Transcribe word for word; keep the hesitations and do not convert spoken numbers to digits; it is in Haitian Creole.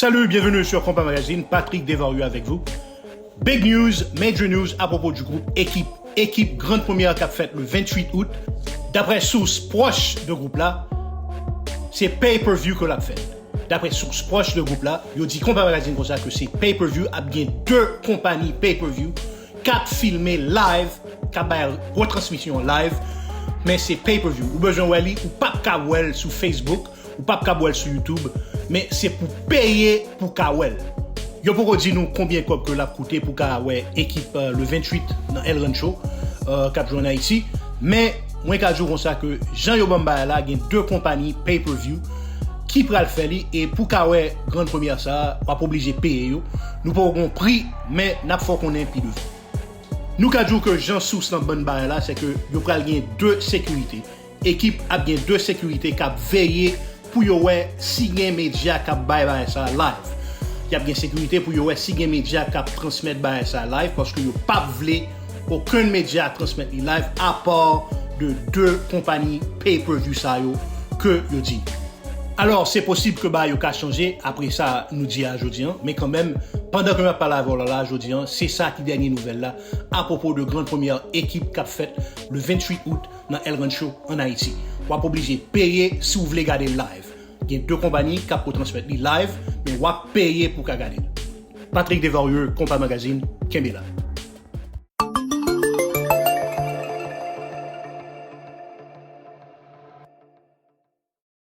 Salut, bienvenue sur Konpa Magazine, Patrick Desvarieux avec vous. Big news, major news à propos du groupe Ekip. Ekip, grande première k ap fèt le vingt-huit août. D'après source proche de groupe la, se pay-per-view ke l ap fèt. D'après source proche de groupe la, yo di Konpa Magazine konsa ke se pay-per-view, ap gen de konpayi pay-per-view k ap filme live, k ap bay retransmisyon live, men se pay-per-view. Ou bezwen wè li, ou p ap ka wè l sou Facebook, ou p ap ka wè l sou YouTube, men se pou peye pou ka wè l. Yo poko di nou konbyen kòb ke l ap koute pou ka wè Ekip, euh, le vingt-huit nan El Rancho, euh, k ap jwe an Ayiti, men mwen ka di w konsa ke jan yo ban m bagay la, gen de konpayi pay-per-view ki pral fè li, e pou ka wè grande première sa, w ap oblije peye yo. Nou poko gon pri, men n ap fè w konnen pi devan. Nou ka di w ke jan sous lan ban n bagay la, se ke yo pral gen de sekirite. Ekip ap gen de sekirite k ap veye pou yo wè si gen medya k ap bay bagay sa live. Y ap gen sekirite pou yo wè si gen medya k ap transmèt bagay sa live, paske yo p ap vle okenn medya transmèt li live apa de de konpayi pay-per-view sa yo ke yo di. Alò, se posib ke bagay yo ka chanje apre sa nou di a jodi an, men kanmenm, pandan ke m ap pale avè w la, la jodi an, se sa ki dènye nouvèl la apwopo de grande première Ekip k ap fèt le vingt-huit août nan El Rancho an Ayiti. W ap oblije peye si w vle gade l live. Gen de konpayi k ap retransmèt li live, men w ap peye pou ka gade l. Patrick Desvarieux, Konpa Magazine, kenbe la.